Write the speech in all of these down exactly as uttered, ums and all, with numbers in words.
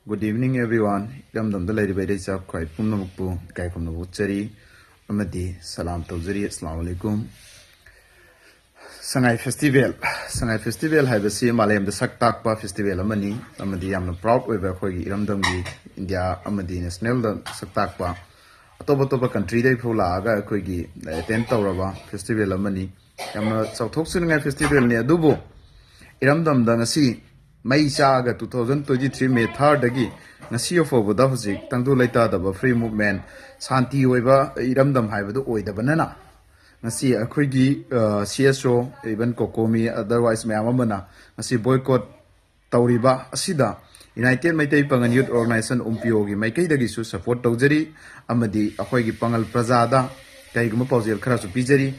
Good evening everyone. ꯏꯔꯝꯗꯝꯗ ꯂꯩꯔꯤꯕ ꯏꯔꯩꯆꯥ ꯈ꯭ꯋꯥꯏ ꯄꯨꯝꯅꯃꯛꯄꯨ ꯏꯀꯥꯏ ꯈꯨꯝꯅꯕ ꯎꯠꯆꯔꯤ ꯑꯃꯗꯤ ꯁꯂꯥꯝ ꯇꯧꯖꯔꯤ꯫ ꯑꯁꯂꯥꯝ ꯑꯂꯩꯀꯨꯝ꯫ ꯁꯉꯥꯏ ꯐꯦꯁꯇꯤꯚꯦꯜ, ꯁꯉꯥꯏ ꯐꯦꯁꯇꯤꯚꯦꯜ ꯍꯥꯏꯕꯁꯤ ꯃꯥꯂꯦꯝꯗ ꯁꯛ ꯇꯥꯛꯄ ꯐꯦꯁꯇꯤꯚꯦꯜ ꯑꯃꯅꯤ ꯑꯃꯗꯤ ꯌꯥꯝꯅ ꯄ꯭ꯔꯥꯎꯗ ꯑꯣꯏꯕ ꯑꯩꯈꯣꯏꯒꯤ ꯏꯔꯝꯗꯝꯒꯤ, ꯏꯟꯗꯤꯌꯥ ꯑꯃꯗꯤ ꯅꯦꯁꯅꯦꯜꯗ ꯁꯛ ꯇꯥꯛꯄ, ꯑꯇꯣꯞ ꯑꯇꯣꯞꯄ ꯀꯟꯇ꯭ꯔꯤꯗꯒꯤ ꯐꯥꯎ ꯂꯥꯛꯑꯒ ꯑꯩꯈꯣꯏꯒꯤ ꯑꯦꯇꯦꯟ ꯇꯧꯔꯕ ꯐꯦꯁꯇꯤꯚꯦꯜ ꯑꯃꯅꯤ꯫ ꯌꯥꯝꯅ ꯆꯥꯎꯊꯣꯛꯆꯅꯤꯡꯉꯥꯏ ꯐꯦꯁꯇꯤꯚꯦꯜꯅꯤ꯫ ꯑꯗꯨꯕꯨ ꯏꯔꯝꯗꯝꯗ ꯉꯁꯤ ꯃꯩ ꯆꯥꯛꯑꯒ two thousand twenty three May third ꯗꯒꯤ ꯉꯁꯤ ꯐꯥꯎꯕꯗ ꯍꯧꯖꯤꯛ ꯇꯪꯗꯨ ꯂꯩꯇꯥꯗꯕ ꯐ꯭ꯔꯤ ꯃꯨꯚꯃꯦꯟ, ꯁꯥꯟꯇꯤ ꯑꯣꯏꯕ ꯏꯔꯝꯗꯝ ꯍꯥꯏꯕꯗꯨ ꯑꯣꯏꯗꯕꯅꯤꯅ, ꯉꯁꯤ ꯑꯩꯈꯣꯏꯒꯤ ꯁꯤ ꯑꯦꯁ ꯑꯣ, ꯏꯚꯟ ꯀꯣꯀꯣꯃꯤ, ꯑꯗꯔꯋꯥꯏꯁ ꯃꯌꯥꯝ ꯑꯃꯅ ꯉꯁꯤ ꯕꯣꯏꯀꯣꯠ ꯇꯧꯔꯤꯕ ꯑꯁꯤꯗ ꯌꯨꯅꯥꯏꯇꯦꯗ ꯃꯩꯇꯩ ꯄꯥꯉꯜ ꯌꯨꯠ ꯑꯣꯔꯒꯅꯥꯏꯖꯦꯁꯟ, ꯎꯝꯄꯤꯌꯣꯒꯤ ꯃꯥꯏꯀꯩꯗꯒꯤꯁꯨ ꯁꯄꯣꯔꯠ ꯇꯧꯖꯔꯤ ꯑꯃꯗꯤ ꯑꯩꯈꯣꯏꯒꯤ ꯄꯥꯉꯜ ꯄ꯭ꯔꯖꯥꯗ ꯀꯔꯤꯒꯨꯝꯕ ꯄꯥꯎꯖꯦꯜ ꯈꯔꯁꯨ ꯄꯤꯖꯔꯤ꯫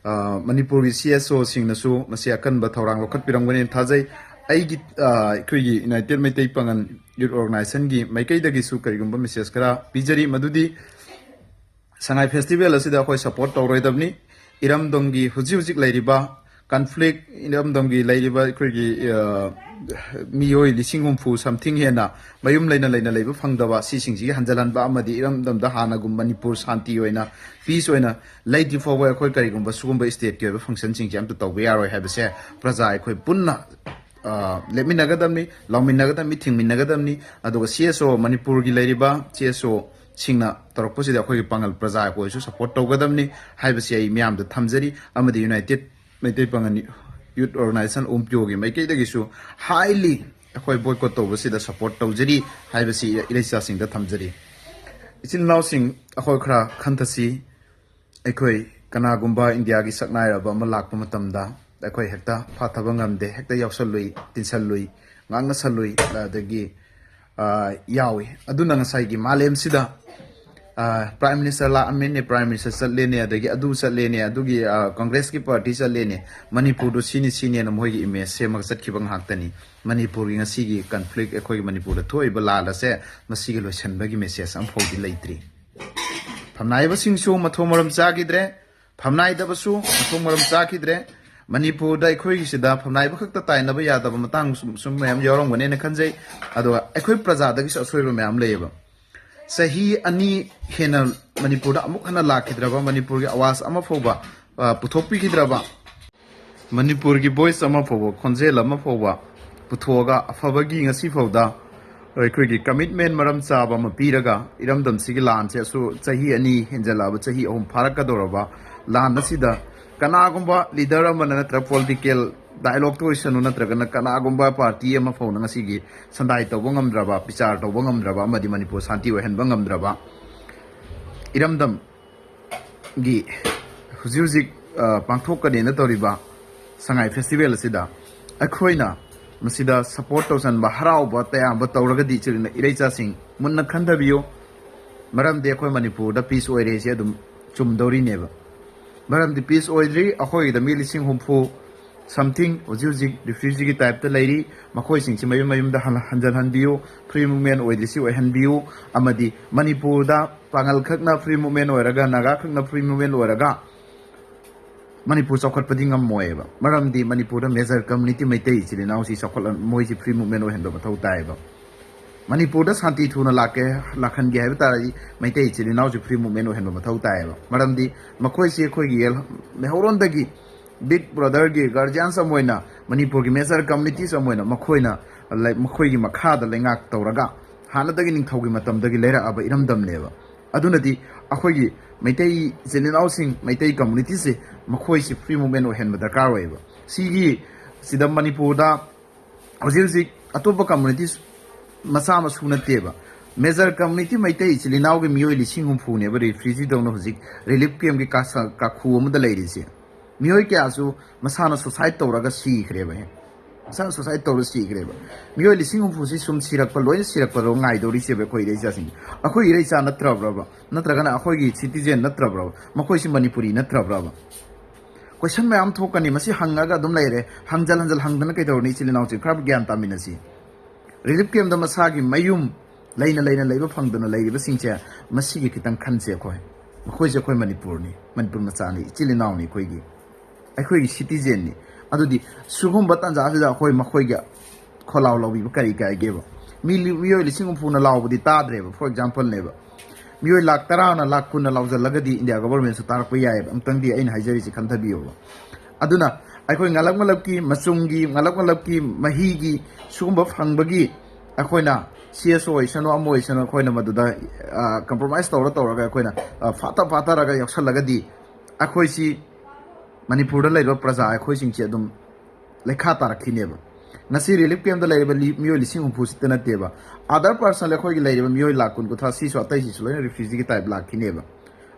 ꯑ, ꯃꯅꯤꯄꯨꯔꯒꯤ ꯁꯤ ꯑꯦꯁ ꯑꯣꯁꯤꯡꯅꯁꯨ ꯃꯁꯤ ꯑꯀꯟꯕ ꯊꯧꯔꯥꯡ ꯂꯧꯈꯠꯄꯤꯔꯝꯒꯅꯤꯅ ꯊꯥꯖꯩ꯫ ꯑꯩꯒꯤ, ꯑ, ꯑꯩꯈꯣꯏꯒꯤ ꯌꯨꯅꯥꯏꯇꯦꯗ ꯃꯩꯇꯩ ꯄꯥꯉꯜ ꯌꯨꯠ ꯑꯣꯔꯒꯅꯥꯏꯖꯦꯁꯟꯒꯤ ꯃꯥꯏꯀꯩꯗꯒꯤꯁꯨ ꯀꯔꯤꯒꯨꯝꯕ ꯃꯦꯁꯦꯖ ꯈꯔ ꯄꯤꯖꯔꯤ, ꯃꯗꯨꯗꯤ ꯁꯉꯥꯏ ꯐꯦꯁꯇꯤꯚꯦꯜ ꯑꯁꯤꯗ ꯑꯩꯈꯣꯏ ꯁꯄꯣꯔꯠ ꯇꯧꯔꯣꯏꯗꯕꯅꯤ꯫ ꯏꯔꯝꯗꯝꯒꯤ ꯍꯧꯖꯤꯛ ꯍꯧꯖꯤꯛ ꯂꯩꯔꯤꯕ ꯀꯟꯐ꯭ꯂꯤꯛ, ꯏꯔꯝꯗꯝꯒꯤ ꯂꯩꯔꯤꯕ ꯑꯩꯈꯣꯏꯒꯤ, ꯑ, ꯃꯤꯑꯣꯏ ꯂꯤꯁꯤꯡ ꯍꯨꯝꯐꯨ something ꯍꯦꯟꯅ ꯃꯌꯨꯝ ꯂꯩꯅ ꯂꯩꯅ ꯂꯩꯕ ꯐꯪꯗꯕ, ꯁꯤꯁꯤꯡꯁꯤꯒꯤ ꯍꯟꯖꯤꯜꯍꯟꯕ ꯑꯃꯗꯤ ꯏꯔꯝꯗꯝꯗ ꯍꯥꯟꯅꯒꯨꯝ ꯃꯅꯤꯄꯨꯔ ꯁꯥꯟꯇꯤ ꯑꯣꯏꯅ, ꯄꯤꯁ ꯑꯣꯏꯅ ꯂꯩꯗ꯭ꯔꯤ ꯐꯥꯎꯕ ꯑꯩꯈꯣꯏ ꯀꯔꯤꯒꯨꯝꯕ ꯁꯤꯒꯨꯝꯕ ꯁ꯭ꯇꯦꯠꯀꯤ ꯑꯣꯏꯕ ꯐꯪꯁꯟꯁꯤꯡꯁꯦ ꯑꯝꯇ ꯇꯧꯕ ꯌꯥꯔꯣꯏ ꯍꯥꯏꯕꯁꯦ ꯄ꯭ꯔꯖꯥ ꯑꯩꯈꯣꯏ ꯄꯨꯟꯅ, ꯑ, ꯂꯦꯞꯃꯤꯟꯅꯒꯗꯕꯅꯤ, ꯂꯥꯎꯃꯤꯟꯅꯒꯗꯕꯅꯤ, ꯊꯤꯡꯃꯤꯟꯅꯒꯗꯕꯅꯤ꯫ ꯑꯗꯨꯒ ꯁꯤ ꯑꯦꯁ ꯑꯣ, ꯃꯅꯤꯄꯨꯔꯒꯤ ꯂꯩꯔꯤꯕ ꯁꯤ ꯑꯦꯁ ꯑꯣꯁꯤꯡꯅ ꯇꯧꯔꯛꯄꯁꯤꯗ ꯑꯩꯈꯣꯏꯒꯤ ꯄꯥꯉꯜ ꯄ꯭ꯔꯖꯥ ꯑꯩꯈꯣꯏꯁꯨ ꯁꯄꯣꯔꯠ ꯇꯧꯒꯗꯕꯅꯤ ꯍꯥꯏꯕꯁꯤ ꯑꯩ ꯃꯤꯌꯥꯝꯗ ꯊꯝꯖꯔꯤ꯫ ꯑꯃꯗꯤ ꯌꯨꯅꯥꯏꯇꯦꯗ ꯃꯩꯇꯩ ꯄꯥꯉꯜ ꯌꯨꯠ ꯑꯣꯔꯒꯅꯥꯏꯖꯦꯁꯟ, ꯎꯝꯄꯤꯌꯣꯒꯤ ꯃꯥꯏꯀꯩꯗꯒꯤꯁꯨ ꯍꯥꯏꯂꯤ ꯑꯩꯈꯣꯏ ꯕꯣꯏꯀꯣꯠ ꯇꯧꯕꯁꯤꯗ ꯁꯄꯣꯔꯠ ꯇꯧꯖꯔꯤ ꯍꯥꯏꯕꯁꯤ ꯏꯔꯩꯆꯥꯁꯤꯡꯗ ꯊꯝꯖꯔꯤ꯫ ꯏꯆꯤꯜ ꯏꯅꯥꯎꯁꯤꯡ, ꯑꯩꯈꯣꯏ ꯈꯔ ꯈꯟꯊꯁꯤ꯫ ꯑꯩꯈꯣꯏ ꯀꯅꯥꯒꯨꯝꯕ ꯏꯟꯗꯤꯌꯥꯒꯤ ꯁꯛꯅꯥꯏꯔꯕ ꯑꯃ ꯂꯥꯛꯄ ꯃꯇꯝꯗ ꯑꯩꯈꯣꯏ ꯍꯦꯛꯇ ꯐꯥꯊꯕ ꯉꯝꯗꯦ, ꯍꯦꯛꯇ ꯌꯥꯎꯁꯜꯂꯨꯏ, ꯇꯤꯟꯁꯜꯂꯨꯏ, ꯉꯥꯡꯅꯁꯜꯂꯨꯏ, ꯑꯗꯒꯤ, ꯑ, ꯌꯥꯎꯏ꯫ ꯑꯗꯨꯅ ꯉꯁꯥꯏꯒꯤ ꯃꯥꯂꯦꯝꯁꯤꯗ, ꯑ, ꯄ꯭ꯔꯥꯏꯝ ꯃꯤꯅꯤꯁꯇꯔ ꯂꯥꯛꯑꯝꯃꯦꯅꯦ, ꯄ꯭ꯔꯥꯏꯝ ꯃꯤꯅꯤꯁꯇꯔ ꯆꯠꯂꯦꯅꯦ, ꯑꯗꯒꯤ ꯑꯗꯨ ꯆꯠꯂꯦꯅꯦ, ꯑꯗꯨꯒꯤ, ꯑ, ꯀꯪꯒ꯭ꯔꯦꯁꯀꯤ ꯄꯥꯔꯇꯤ ꯆꯠꯂꯦꯅꯦ, ꯃꯅꯤꯄꯨꯔꯗꯨ ꯁꯤꯅꯤ ꯁꯤꯅꯦꯅ ꯃꯣꯏꯒꯤ ꯏꯃꯦꯖ ꯁꯦꯝꯃꯒ ꯆꯠꯈꯤꯕ ꯉꯥꯛꯇꯅꯤ꯫ ꯃꯅꯤꯄꯨꯔꯒꯤ ꯉꯁꯤꯒꯤ ꯀꯟꯐ꯭ꯂꯤꯛ, ꯑꯩꯈꯣꯏꯒꯤ ꯃꯅꯤꯄꯨꯔꯗ ꯊꯣꯛꯏꯕ ꯂꯥꯜ ꯑꯁꯦ ꯃꯁꯤꯒꯤ ꯂꯣꯏꯁꯤꯟꯕꯒꯤ ꯃꯦꯁꯦꯖ ꯑꯃꯐꯥꯎꯗꯤ ꯂꯩꯇ꯭ꯔꯤ꯫ ꯐꯝꯅꯥꯏꯕꯁꯤꯡꯁꯨ ꯃꯊꯣꯡ ꯃꯔꯝ ꯆꯥꯈꯤꯗ꯭ꯔꯦ, ꯐꯝꯅꯥꯏꯗꯕꯁꯨ ꯃꯊꯣꯡ ꯃꯔꯝ ꯆꯥꯈꯤꯗ꯭ꯔꯦ꯫ ꯃꯅꯤꯄꯨꯔꯗ ꯑꯩꯈꯣꯏꯒꯤꯁꯤꯗ ꯐꯝꯅꯥꯏꯕ ꯈꯛꯇ ꯇꯥꯏꯅꯕ ꯌꯥꯗꯕ ꯃꯇꯥꯡ ꯁꯨꯝ ꯁꯨꯝ ꯃꯌꯥꯝ ꯌꯥꯎꯔꯝꯒꯅꯦꯅ ꯈꯟꯖꯩ꯫ ꯑꯗꯨꯒ ꯑꯩꯈꯣꯏ ꯄ꯭ꯔꯖꯥꯗꯒꯤꯁꯨ ꯑꯁꯣꯏꯕ ꯃꯌꯥꯝ ꯂꯩꯌꯦꯕ꯫ ꯆꯍꯤ ꯑꯅꯤ ꯍꯦꯟꯅ ꯃꯅꯤꯄꯨꯔꯗ ꯑꯃꯨꯛ ꯍꯟꯅ ꯂꯥꯛꯈꯤꯗ꯭ꯔꯕ, ꯃꯅꯤꯄꯨꯔꯒꯤ ꯑꯋꯥꯖ ꯑꯃ ꯐꯥꯎꯕ ꯑ, ꯄꯨꯊꯣꯛꯄꯤꯈꯤꯗ꯭ꯔꯕ, ꯃꯅꯤꯄꯨꯔꯒꯤ ꯚꯣꯏꯁ ꯑꯃ ꯐꯥꯎꯕ, ꯈꯣꯟꯖꯦꯜ ꯑꯃ ꯐꯥꯎꯕ ꯄꯨꯊꯣꯛꯑꯒ ꯑꯐꯕꯒꯤ ꯉꯁꯤ ꯐꯥꯎꯗ ꯑꯩꯈꯣꯏꯒꯤ ꯀꯃꯤꯠꯃꯦꯟ ꯃꯔꯝ ꯆꯥꯕ ꯑꯃ ꯄꯤꯔꯒ ꯏꯔꯝꯗꯝꯁꯤꯒꯤ ꯂꯥꯟꯁꯦ ꯑꯁꯨ ꯆꯍꯤ ꯑꯅꯤ ꯍꯦꯟꯖꯜꯂꯛꯑꯕ, ꯆꯍꯤ ꯑꯍꯨꯝ ꯐꯥꯔꯛꯀꯗꯧꯔꯕ ꯂꯥꯟ ꯑꯁꯤꯗ ꯀꯅꯥꯒꯨꯝꯕ ꯂꯤꯗꯔ ꯑꯃꯅ ꯅꯠꯇ꯭ꯔꯒ ꯄꯣꯂꯤꯇꯤꯀꯦꯜ ꯗꯥꯏꯂꯣꯒꯇ ꯑꯣꯏꯁꯅꯨ, ꯅꯠꯇ꯭ꯔꯒꯅ ꯀꯅꯥꯒꯨꯝꯕ ꯄꯥꯔꯇꯤ ꯑꯃ ꯐꯥꯎꯅ ꯉꯁꯤꯒꯤ ꯁꯟꯗꯥꯏ ꯇꯧꯕ ꯉꯝꯗ꯭ꯔꯕ, ꯕꯤꯆꯥꯔ ꯇꯧꯕ ꯉꯝꯗ꯭ꯔꯕ ꯑꯃꯗꯤ ꯃꯅꯤꯄꯨꯔ ꯁꯥꯟꯇꯤ ꯑꯣꯏꯍꯟꯕ ꯉꯝꯗ꯭ꯔꯕ ꯏꯔꯝꯗꯝ ꯒꯤ ꯍꯧꯖꯤꯛ ꯍꯧꯖꯤꯛ, ꯑ, ꯄꯥꯡꯊꯣꯛꯀꯅꯦꯅ ꯇꯧꯔꯤꯕ ꯁꯉꯥꯏ ꯐꯦꯁꯇꯤꯚꯦꯜ ꯑꯁꯤꯗ ꯑꯩꯈꯣꯏꯅ ꯃꯁꯤꯗ ꯁꯄꯣꯔꯠ ꯇꯧꯁꯟꯕ, ꯍꯔꯥꯎꯕ ꯇꯌꯥꯝꯕ ꯇꯧꯔꯒꯗꯤ ꯏꯆꯤꯜ ꯏꯅꯥ-, ꯏꯔꯩꯆꯥꯁꯤꯡ ꯃꯨꯟꯅ ꯈꯟꯊꯕꯤꯌꯨ꯫ ꯃꯔꯝꯗꯤ ꯑꯩꯈꯣꯏ ꯃꯅꯤꯄꯨꯔꯗ ꯄꯤꯁ ꯑꯣꯏꯔꯦꯁꯦ ꯑꯗꯨꯝ ꯆꯨꯝꯗꯧꯔꯤꯅꯦꯕ꯫ ꯃꯔꯝꯗꯤ ꯄꯤꯁ ꯑꯣꯏꯗ꯭ꯔꯤ, ꯑꯩꯈꯣꯏꯒꯤꯗ ꯃꯤ ꯂꯤꯁꯤꯡ ꯍꯨꯝꯐꯨ something ꯍꯧꯖꯤꯛ ꯍꯧꯖꯤꯛ ꯔꯤꯐ꯭ꯌꯨꯖꯤꯒꯤ ꯇꯥꯏꯞꯇ ꯂꯩꯔꯤ꯫ ꯃꯈꯣꯏꯁꯤꯡꯁꯤ ꯃꯌꯨꯝ ꯃꯌꯨꯝꯗ ꯍꯟ-, ꯍꯟꯖꯤꯜꯍꯟꯕꯤꯌꯨ꯫ Free movement ꯑꯣꯏꯗ꯭ꯔꯤꯁꯤ ꯑꯣꯏꯍꯟꯕꯤꯌꯨ꯫ ꯑꯃꯗꯤ ꯃꯅꯤꯄꯨꯔꯗ ꯄꯥꯡꯒꯜ ꯈꯛꯅ ꯐ꯭ꯔꯤ ꯃꯨꯚꯃꯦꯟ ꯑꯣꯏꯔꯒ, ꯅꯥꯒꯥ ꯈꯛꯅ ꯐ꯭ꯔꯤ ꯃꯨꯚꯃꯦꯟ ꯑꯣꯏꯔꯒ ꯃꯅꯤꯄꯨꯔ ꯆꯥꯎꯈꯠꯄꯗꯤ ꯉꯝꯃꯣꯏꯕ꯫ ꯃꯔꯝꯗꯤ ꯃꯅꯤꯄꯨꯔꯗ ꯃꯦꯖꯔ ꯀꯝꯃꯨꯅꯤꯇꯤ ꯃꯩꯇꯩ ꯏꯆꯤꯜ ꯏꯅꯥꯎꯁꯤ ꯆꯥꯎꯈꯠꯂ-, ꯃꯣꯏꯁꯤ ꯐ꯭ꯔꯤ ꯃꯨꯚꯃꯦꯟ ꯑꯣꯏꯍꯟꯕ ꯃꯊꯧ ꯇꯥꯏꯌꯦꯕ꯫ ꯃꯅꯤꯄꯨꯔꯗ ꯁꯥꯟꯇꯤ ꯊꯨꯅ ꯂꯥꯛꯀꯦ, ꯂꯥꯛꯍꯟꯒꯦ ꯍꯥꯏꯕ ꯇꯥꯔꯗꯤ ꯃꯩꯇꯩ ꯏꯆꯤꯜ ꯏꯅꯥꯎꯁꯤ ꯐ꯭ꯔꯤ ꯃꯨꯚꯃꯦꯟ ꯑꯣꯏꯍꯟꯕ ꯃꯊꯧ ꯇꯥꯏꯌꯦꯕ꯫ ꯃꯔꯝꯗꯤ ꯃꯈꯣꯏꯁꯤ ꯑꯩꯈꯣꯏꯒꯤ ꯌꯦꯜ-, ꯃꯩꯍꯧꯔꯣꯟꯗꯒꯤ ꯕꯤꯛ ꯕ꯭ꯔꯗꯔꯒꯤ ꯒꯥꯔꯖꯤꯌꯥꯟꯁ ꯑꯃ ꯑꯣꯏꯅ, ꯃꯅꯤꯄꯨꯔꯒꯤ ꯃꯦꯖꯔ ꯀꯝꯃꯨꯅꯤꯇꯤꯁ ꯑꯃ ꯑꯣꯏꯅ ꯃꯈꯣꯏꯅ ꯂꯩ-, ꯃꯈꯣꯏꯒꯤ ꯃꯈꯥꯗ ꯂꯩꯉꯥꯛ ꯇꯧꯔꯒ ꯍꯥꯟꯅꯗꯒꯤ ꯅꯤꯡꯊꯧꯒꯤ ꯃꯇꯝꯗꯒꯤ ꯂꯩꯔꯛꯑꯕ ꯏꯔꯝꯗꯝꯅꯦꯕ꯫ ꯑꯗꯨꯅꯗꯤ ꯑꯩꯈꯣꯏꯒꯤ ꯃꯩꯇꯩ ꯏꯆꯤꯜ ꯏꯅꯥꯎꯁꯤꯡ, ꯃꯩꯇꯩ ꯀꯝꯃꯨꯅꯤꯇꯤꯁꯦ ꯃꯈꯣꯏꯁꯤ ꯐ꯭ꯔꯤ ꯃꯨꯚꯃꯦꯟ ꯑꯣꯏꯍꯟꯕ ꯗꯔꯀꯥꯔ ꯑꯣꯏꯌꯦꯕ꯫ ꯁꯤꯒꯤ ꯁꯤꯗ ꯃꯅꯤꯄꯨꯔꯗ ꯍꯧꯖꯤꯛ ꯍꯧꯖꯤꯛ ꯑꯇꯣꯞꯄ ꯀꯝꯃꯨꯅꯤꯇꯤꯁ ꯃꯆꯥ ꯃꯁꯨ ꯅꯠꯇꯦꯕ꯫ ꯃꯦꯖꯔ ꯀꯝꯃꯨꯅꯤꯇꯤ ꯃꯩꯇꯩ ꯏꯆꯤꯜ ꯏꯅꯥꯎꯒꯤ ꯃꯤꯑꯣꯏ ꯂꯤꯁꯤꯡ ꯍꯨꯝꯐꯨꯅꯦꯕ ꯔꯤꯐ꯭ꯌꯨꯖꯤ ꯇꯧꯅ ꯍꯧꯖꯤꯛ ꯔꯤꯂꯤꯐ ꯀꯦꯝꯞꯀꯤ ꯀꯥꯁ-, ꯀꯥꯈꯨ ꯑꯃꯗ ꯂꯩꯔꯤꯁꯦ꯫ ꯃꯤꯑꯣꯏ ꯀꯌꯥꯁꯨ ꯃꯁꯥꯅ ꯁꯨꯁꯥꯏꯠ ꯇꯧꯔꯒ ꯁꯤꯈ꯭ꯔꯦꯕ꯫ ꯃꯁꯥꯅ ꯁꯨꯁꯥꯏꯠ ꯇꯧꯔꯒ ꯁꯤꯈ꯭ꯔꯦꯕ꯫ ꯃꯤꯑꯣꯏ ꯂꯤꯁꯤꯡ ꯍꯨꯝꯐꯨꯁꯤ ꯁꯨꯝ ꯁꯤꯔꯛꯄ, ꯂꯣꯏꯅ ꯁꯤꯔꯛꯄꯗꯣ ꯉꯥꯏꯗꯧꯔꯤꯁꯦꯕ ꯑꯩꯈꯣꯏ ꯏꯔꯩꯆꯥꯁꯤꯡ꯫ ꯑꯩꯈꯣꯏ ꯏꯔꯩꯆꯥ ꯅꯠꯇ꯭ꯔꯕ꯭ꯔꯕ? ꯅꯠꯇ꯭ꯔꯒꯅ ꯑꯩꯈꯣꯏꯒꯤ ꯁꯤꯇꯤꯖꯦꯟ ꯅꯠꯇ꯭ꯔꯕ꯭ꯔꯕ? ꯃꯈꯣꯏꯁꯤ ꯃꯅꯤꯄꯨꯔꯤ ꯅꯠꯇ꯭ꯔꯕ꯭ꯔꯕ? ꯀꯣꯏꯁꯟ ꯃꯌꯥꯝ ꯊꯣꯛꯀꯅꯤ꯫ ꯃꯁꯤ ꯍꯪꯉꯒ ꯑꯗꯨꯝ ꯂꯩꯔꯦ꯫ ꯍꯪꯖꯜ ꯍꯟꯖꯜ ꯍꯪꯗꯅ ꯀꯩꯗꯧꯔꯅꯤ? ꯏꯆꯤꯜ ꯏꯅꯥꯎꯁꯤ ꯈꯔ ꯒ꯭ꯌꯥꯟ ꯇꯥꯃꯤꯟꯅꯁꯤ꯫ ꯔꯤꯂꯤꯐ ꯀꯦꯝꯞꯇ ꯃꯁꯥꯒꯤ ꯃꯌꯨꯝ ꯂꯩꯅ ꯂꯩꯅ ꯂꯩꯕ ꯐꯪꯗꯅ ꯂꯩꯔꯤꯕꯁꯤꯡꯁꯦ, ꯃꯁꯤꯒꯤ ꯈꯤꯇꯪ ꯈꯟꯁꯦ ꯑꯩꯈꯣꯏ꯫ ꯃꯈꯣꯏꯁꯦ ꯑꯩꯈꯣꯏ ꯃꯅꯤꯄꯨꯔꯅꯤ, ꯃꯅꯤꯄꯨꯔ ꯃꯆꯥꯅꯤ, ꯏꯆꯤꯜ ꯏꯅꯥꯎꯅꯤ ꯑꯩꯈꯣꯏꯒꯤ꯫ ꯑꯩꯈꯣꯏꯒꯤ ꯁꯤꯇꯤꯖꯦꯟꯅꯤ꯫ ꯑꯗꯨꯗꯤ ꯁꯤꯒꯨꯝꯕ ꯇꯥꯟꯖꯥꯁꯤꯗ ꯑꯩꯈꯣꯏ ꯃꯈꯣꯏꯒ ꯈꯣꯜꯂꯥꯎ ꯂꯧꯕꯤꯕ ꯀꯔꯤ ꯀꯥꯏꯒꯦꯕ? ꯃꯤ ꯂꯤ-, ꯃꯤꯑꯣꯏ ꯂꯤꯁꯤꯡ ꯍꯨꯝꯐꯨꯅ ꯂꯥꯎꯕꯗꯤ ꯇꯥꯗ꯭ꯔꯦꯕ꯫ For exampleꯅꯦꯕ, ꯃꯤꯑꯣꯏ ꯂꯥꯛ ꯇꯔꯥꯅ, ꯂꯥꯛ ꯀꯨꯟꯅ ꯂꯥꯎꯖꯜꯂꯒꯗꯤ ꯏꯟꯗꯤꯌꯥ ꯒꯣꯕꯔꯃꯦꯟꯁꯨ ꯇꯥꯔꯛꯄ ꯌꯥꯏꯑꯕ꯫ ꯑꯃꯨꯛꯇꯪꯗꯤ ꯑꯩꯅ ꯍꯥꯏꯖꯔꯤꯁꯤ ꯈꯟꯊꯕꯤꯌꯣꯕ꯫ ꯑꯗꯨꯅ ꯑꯩꯈꯣꯏ ꯉꯂꯞ ꯉꯂꯞꯀꯤ ꯃꯆꯨꯝꯒꯤ, ꯉꯂꯞ ꯉꯂꯞꯀꯤ ꯃꯍꯤꯒꯤ ꯁꯤꯒꯨꯝꯕ ꯐꯪꯕꯒꯤ ꯑꯩꯈꯣꯏꯅ ꯁꯤ ꯑꯦꯁ ꯑꯣ ꯑꯣꯏꯁꯅꯨ, ꯑꯃ ꯑꯣꯏꯁꯅꯨ, ꯑꯩꯈꯣꯏꯅ ꯃꯗꯨꯗ, ꯑ, compromise ꯇꯧꯔ ꯇꯧꯔꯒ ꯑꯩꯈꯣꯏꯅ, ꯑ, ꯐꯥꯠꯇ ꯐꯥꯠꯇꯔꯒ ꯌꯥꯎꯁꯜꯂꯒꯗꯤ ꯑꯩꯈꯣꯏꯁꯤ ꯃꯅꯤꯄꯨꯔꯗ ꯂꯩꯔꯤꯕ ꯄ꯭ꯔꯖꯥ ꯑꯩꯈꯣꯏꯁꯤꯡꯁꯦ ꯑꯗꯨꯝ ꯂꯩꯈꯥ ꯇꯥꯔꯛꯈꯤꯅꯦꯕ꯫ ꯉꯁꯤ relief campꯇ ꯂꯩꯔꯤꯕ ꯂꯤ-, ꯃꯤꯑꯣꯏ ꯂꯤꯁꯤꯡ ꯍꯨꯝꯐꯨ ꯁꯤꯇ ꯅꯠꯇꯦꯕ, other personally ꯑꯩꯈꯣꯏꯒꯤ ꯂꯩꯔꯤꯕ ꯃꯤꯑꯣꯏ ꯂꯥꯛ ꯀꯨꯟ, ꯀꯨꯟꯊ꯭ꯔꯥ, ꯁꯤꯁꯨ ꯑꯇꯩꯁꯤꯁꯨ ꯂꯣꯏꯅ refugeeꯒꯤ type ꯂꯥꯛꯈꯤꯅꯦꯕ꯫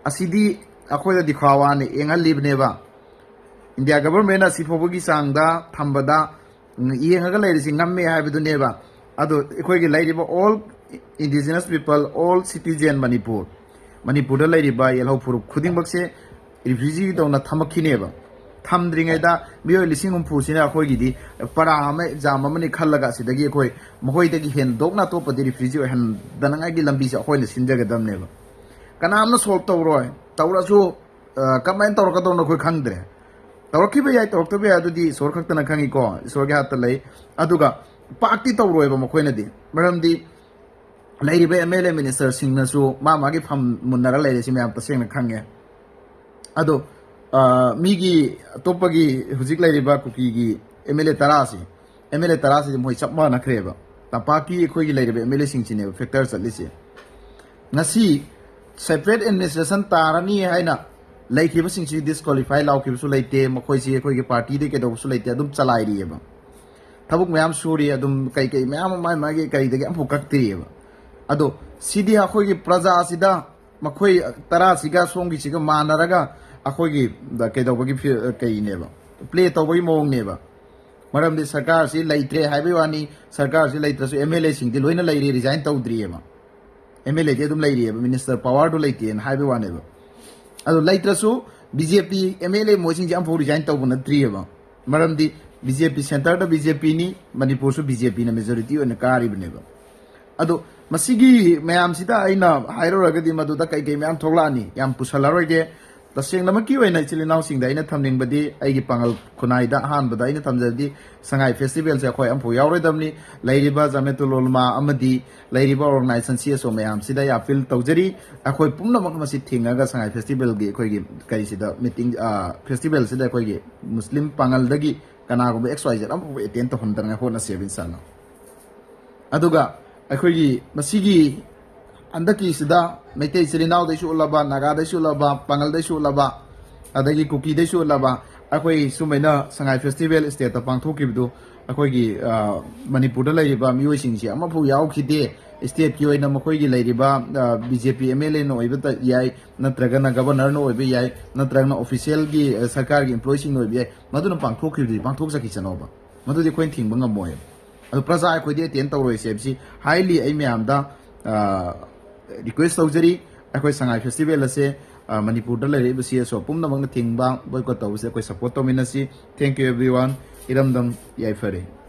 ꯑꯁꯤꯗꯤ ꯑꯩꯈꯣꯏꯗꯗꯤ ꯈ꯭ꯋꯥꯋꯥꯅ ꯌꯦꯡꯍꯜꯂꯤꯕꯅꯦꯕ꯫ ꯏꯟꯗꯤꯌꯥ ꯒꯕꯔꯃꯦꯟꯅ ꯑꯁꯤ ꯐꯥꯎꯕꯒꯤ ꯆꯥꯡꯗ ꯊꯝꯕꯗ, ꯎꯝ, ꯌꯦꯡꯉꯒ ꯂꯩꯔꯤꯁꯤ ꯉꯝꯃꯦ ꯍꯥꯏꯕꯗꯨꯅꯦꯕ꯫ ꯑꯗꯣ ꯑꯩꯈꯣꯏꯒꯤ ꯂꯩꯔꯤꯕ all indigenous people, all citizen Manipur, ꯃꯅꯤꯄꯨꯔꯗ ꯂꯩꯔꯤꯕ ꯌꯦꯜꯍꯧ ꯐꯨꯔꯨꯞ ꯈꯨꯗꯤꯡꯃꯛꯁꯦ refugeeꯒꯤꯗꯧꯅ ꯊꯝꯃꯛꯈꯤꯅꯦꯕ꯫ ꯊꯝꯗ꯭ꯔꯤꯉꯩꯗ ꯃꯤꯑꯣꯏ ꯂꯤꯁꯤꯡ ꯍꯨꯝꯐꯨꯁꯤꯅ ꯑꯩꯈꯣꯏꯒꯤꯗꯤ ꯄꯔꯥ ꯑꯃ, exam ꯑꯃꯅꯤ ꯈꯜꯂꯒ ꯑꯁꯤꯗꯒꯤ ꯑꯩꯈꯣꯏ ꯃꯈꯣꯏꯗꯒꯤ ꯍꯦꯟꯗꯣꯛꯅ ꯑꯇꯣꯞꯄꯗꯤ refugee ꯑꯣꯏꯍꯟꯗꯅꯉꯥꯏꯒꯤ ꯂꯝꯕꯤꯁꯦ ꯑꯩꯈꯣꯏꯅ ꯁꯤꯟꯖꯒꯗꯕꯅꯦꯕ꯫ ꯀꯅꯥꯝꯅ solve ꯇꯧꯔꯣꯏ꯫ ꯇꯧꯔꯁꯨ, ꯑ, ꯀꯃꯥꯏꯅ ꯇꯧꯔꯛꯀꯗꯧꯅꯣ ꯑꯩꯈꯣꯏ ꯈꯪꯗ꯭ꯔꯦ꯫ ꯇꯧꯔꯛꯈꯤꯕ ꯌꯥꯏ, ꯇꯧꯔꯛꯇꯕ ꯌꯥꯏ, ꯑꯗꯨꯗꯤ ꯏꯁꯣꯔ ꯈꯛꯇꯅ ꯈꯪꯉꯤꯀꯣ, ꯏꯁꯣꯔꯒꯤ ꯍꯥꯠꯇ ꯂꯩ꯫ ꯑꯗꯨꯒ ꯄꯥꯛꯇꯤ ꯇꯧꯔꯣꯏꯕ ꯃꯈꯣꯏꯅꯗꯤ, ꯃꯔꯝꯗꯤ ꯂꯩꯔꯤꯕ M L A ministerꯁꯤꯡꯅꯁꯨ ꯃꯥ ꯃꯥꯒꯤ ꯐꯝ ꯃꯨꯟꯅꯔ ꯂꯩꯔꯦ, ꯁꯤ ꯃꯌꯥꯝ ꯇꯁꯦꯡꯅ ꯈꯪꯉꯦ꯫ ꯑꯗꯣ, ꯑ, ꯃꯤꯒꯤ ꯑꯇꯣꯞꯄꯒꯤ ꯍꯧꯖꯤꯛ ꯂꯩꯔꯤꯕ ꯀꯨꯀꯤꯒꯤ M L A ꯇꯔꯥꯁꯤ, M L A ꯇꯔꯥꯁꯤꯗꯤ ꯃꯣꯏ ꯆꯞ ꯃꯥꯟꯅꯈ꯭ꯔꯦꯕ꯫ ꯇꯝꯄꯥꯛꯀꯤ ꯑꯩꯈꯣꯏꯒꯤ ꯂꯩꯔꯤꯕ M L Aꯁꯤꯡꯁꯤꯅꯦꯕ factor ꯆꯠꯂꯤꯁꯦ꯫ ꯉꯁꯤ separate administration ꯇꯥꯔꯅꯤ ꯍꯥꯏꯅ ꯂꯩꯈꯤꯕꯁꯤꯡꯁꯤ disqualify ꯂꯥꯎꯈꯤꯕꯁꯨ ꯂꯩꯇꯦ, ꯃꯈꯣꯏꯁꯤ ꯑꯩꯈꯣꯏꯒꯤ partyꯗ ꯀꯩꯗꯧꯕꯁꯨ ꯂꯩꯇꯦ, ꯑꯗꯨꯝ ꯆꯂꯥꯏꯔꯤꯑꯕ꯫ ꯊꯕꯛ ꯃꯌꯥꯝ ꯁꯨꯔꯤ, ꯑꯗꯨꯝ ꯀꯩ ꯀꯩ ꯃꯌꯥꯝ ꯑꯃ ꯃꯥꯏ ꯃꯥꯒꯤ ꯀꯔꯤꯗꯒꯤ ꯑꯃꯐꯥꯎ ꯀꯛꯇ꯭ꯔꯤꯑꯕ꯫ ꯑꯗꯣ ꯁꯤꯗꯤ ꯑꯩꯈꯣꯏꯒꯤ ꯄ꯭ꯔꯖꯥꯁꯤꯗ ꯃꯈꯣꯏ ꯇꯔꯥꯁꯤꯒ ꯁꯣꯝꯒꯤꯁꯤꯒ ꯃꯥꯟꯅꯔꯒ ꯑꯩꯈꯣꯏꯒꯤ ꯀꯩꯗꯧꯕꯒꯤ ꯐꯤ-, ꯀꯩꯅꯦꯕ, play ꯇꯧꯕꯒꯤ ꯃꯑꯣꯡꯅꯦꯕ꯫ ꯃꯔꯝꯗꯤ ꯁꯔꯀꯥꯔꯁꯤ ꯂꯩꯇ꯭ꯔꯦ ꯍꯥꯏꯕꯒꯤ ꯋꯥꯅꯤ, ꯁꯔꯀꯥꯔꯁꯤ ꯂꯩꯇ꯭ꯔꯁꯨ M L Aꯁꯤꯡꯗꯤ ꯂꯣꯏꯅ ꯂꯩꯔꯤ, resign ꯇꯧꯗ꯭ꯔꯤꯑꯕ꯫ M L Aꯗꯤ ꯑꯗꯨꯝ ꯂꯩꯔꯤꯑꯕ, minister powerꯗꯣ ꯂꯩꯇꯦꯅ ꯍꯥꯏꯕꯒꯤ ꯋꯥꯅꯦꯕ꯫ ꯑꯗꯣ ꯂꯩꯇ꯭ꯔꯁꯨ B J P M L A ꯃꯣꯏꯁꯤꯡꯁꯦ ꯑꯃꯐꯥꯎ resign ꯇꯧꯕ ꯅꯠꯇ꯭ꯔꯤꯑꯕ꯫ ꯃꯔꯝꯗꯤ B J P centreꯗ B J Pꯅꯤ, ꯃꯅꯤꯄꯨꯔꯁꯨ B J Pꯅ majority ꯑꯣꯏꯅ ꯀꯥꯔꯤꯕꯅꯦꯕ꯫ ꯑꯗꯣ ꯃꯁꯤꯒꯤ ꯃꯌꯥꯝꯁꯤꯗ ꯑꯩꯅ ꯍꯥꯏꯔꯨꯔꯒꯗꯤ ꯃꯗꯨꯗ ꯀꯩ ꯀꯩ ꯃꯌꯥꯝ ꯊꯣꯛꯂꯛꯑꯅꯤ, ꯌꯥꯝ ꯄꯨꯁꯜꯂꯔꯣꯏꯒꯦ꯫ ꯇꯁꯦꯡꯅꯃꯛꯀꯤ ꯑꯣꯏꯅ ꯏꯆꯤꯜ ꯏꯅꯥꯎꯁꯤꯡꯗ ꯑꯩꯅ ꯊꯝꯅꯤꯡꯕꯗꯤ, ꯑꯩꯒꯤ ꯄꯥꯡꯒꯜ ꯈꯨꯟꯅꯥꯏꯗ ꯑꯍꯥꯟꯕꯗ ꯑꯩꯅ ꯊꯝꯖꯕꯗꯤ, ꯁꯉꯥꯏ ꯐꯦꯁꯇꯤꯚꯦꯜꯁꯦ ꯑꯩꯈꯣꯏ ꯑꯃꯐꯥꯎ ꯌꯥꯎꯔꯣꯏꯗꯕꯅꯤ꯫ ꯂꯩꯔꯤꯕ ꯖꯃꯦꯇꯨꯜ ꯎꯂꯃꯥ ꯑꯃꯗꯤ ꯂꯩꯔꯤꯕ ꯑꯣꯔꯒꯅꯥꯏꯖꯦꯁꯟ ꯁꯤ ꯑꯦꯁ ꯑꯣ ꯃꯌꯥꯝꯁꯤꯗ ꯑꯩ ꯑꯄꯤꯜ ꯇꯧꯖꯔꯤ, ꯑꯩꯈꯣꯏ ꯄꯨꯝꯅꯃꯛ ꯃꯁꯤ ꯊꯦꯡꯅꯔꯒ ꯁꯉꯥꯏ ꯐꯦꯁꯇꯤꯚꯦꯜꯒꯤ ꯑꯩꯈꯣꯏꯒꯤ ꯀꯔꯤꯁꯤꯗ ꯃꯤꯇꯤꯡ, ꯐꯦꯁꯇꯤꯚꯦꯜꯁꯤꯗ ꯑꯩꯈꯣꯏꯒꯤ ꯃꯨꯁꯂꯤꯝ ꯄꯥꯡꯒꯜꯗꯒꯤ ꯀꯅꯥꯒꯨꯝꯕ ꯑꯦꯛꯁ ꯋꯥꯏ ꯖꯦꯠ ꯑꯃꯐꯥꯎꯕ ꯑꯦꯇꯦꯟ ꯇꯧꯍꯟꯗꯅꯉꯥꯏ ꯍꯣꯠꯅꯁꯦꯕ, ꯏꯟꯁꯥꯜꯂꯥ꯫ ꯑꯗꯨꯒ ꯑꯩꯈꯣꯏꯒꯤ ꯃꯁꯤꯒꯤ ꯍꯟꯗꯛꯀꯤꯁꯤꯗ ꯃꯩꯇꯩ ꯏꯆꯤꯜ ꯏꯅꯥꯎꯗꯩꯁꯨ ꯎꯠꯂꯕ, ꯅꯥꯒꯥꯗꯩꯁꯨ ꯎꯠꯂꯕ, ꯄꯥꯡꯒꯜꯗꯩꯁꯨ ꯎꯠꯂꯕ, ꯑꯗꯒꯤ ꯀꯨꯀꯤꯗꯩꯁꯨ ꯎꯠꯂꯕ, ꯑꯩꯈꯣꯏ ꯁꯨꯃꯥꯏꯅ ꯁꯉꯥꯏ ꯐꯦꯁꯇꯤꯚꯦꯜ ꯁ꯭ꯇꯦꯠꯇ ꯄꯥꯡꯊꯣꯛꯈꯤꯕꯗꯨ ꯑꯩꯈꯣꯏꯒꯤ, ꯑ, ꯃꯅꯤꯄꯨꯔꯗ ꯂꯩꯔꯤꯕ ꯃꯤꯑꯣꯏꯁꯤꯡꯁꯤ ꯑꯃꯐꯥꯎ ꯌꯥꯎꯈꯤꯗꯦ꯫ ꯁ꯭ꯇꯦꯠꯀꯤ ꯑꯣꯏꯅ ꯃꯈꯣꯏꯒꯤ ꯂꯩꯔꯤꯕ, ꯑ, B J P M L ꯑꯦꯅ ꯑꯣꯏꯕ ꯇ-, ꯌꯥꯏ, ꯅꯠꯇ꯭ꯔꯒꯅ ꯒꯕꯔꯅꯔꯅ ꯑꯣꯏꯕ ꯌꯥꯏ, ꯅꯠꯇ꯭ꯔꯒꯅ ꯑꯣꯐꯤꯁꯤꯌꯦꯜꯒꯤ, ꯑ, ꯁꯔꯀꯥꯔꯒꯤ ꯏꯝꯄ꯭ꯂꯣꯌꯤꯁꯤꯡꯅ ꯑꯣꯏꯕ ꯌꯥꯏ, ꯃꯗꯨꯅ ꯄꯥꯡꯊꯣꯛꯈꯤꯕꯗꯨꯗꯤ ꯄꯥꯡꯊꯣꯛꯆꯈꯤꯁꯅꯣꯕ꯫ ꯃꯗꯨꯗꯤ ꯑꯩꯈꯣꯏꯅ ꯊꯤꯡꯕ ꯉꯝꯃꯣꯏ꯫ ꯑꯗꯨ ꯄ꯭ꯔꯖꯥ ꯑꯩꯈꯣꯏꯗꯤ ꯑꯦꯇꯦꯟ ꯇꯧꯔꯣꯏꯁꯦ ꯍꯥꯏꯕꯁꯤ highly ꯑꯩ ꯃꯌꯥꯝꯗ, ꯑ, ꯔꯤꯀ꯭ꯋꯦꯁ ꯇꯧꯖꯔꯤ꯫ ꯑꯩꯈꯣꯏ ꯁꯉꯥꯏ ꯐꯦꯁꯇꯤꯚꯦꯜ ꯑꯁꯦ, ꯑ, ꯃꯅꯤꯄꯨꯔꯗ ꯂꯩꯔꯛꯏꯕ ꯁꯤ ꯑꯦꯁ ꯑꯣ ꯄꯨꯝꯅꯃꯛꯅ ꯊꯤꯡꯕ, ꯕꯣꯏꯀꯣꯠ ꯇꯧꯕꯁꯦ ꯑꯩꯈꯣꯏ ꯁꯄꯣꯔꯠ ꯇꯧꯃꯤꯟꯅꯁꯤ꯫ Thank you everyone. ꯏꯔꯝꯗꯝ ꯌꯥꯏꯐꯔꯦ꯫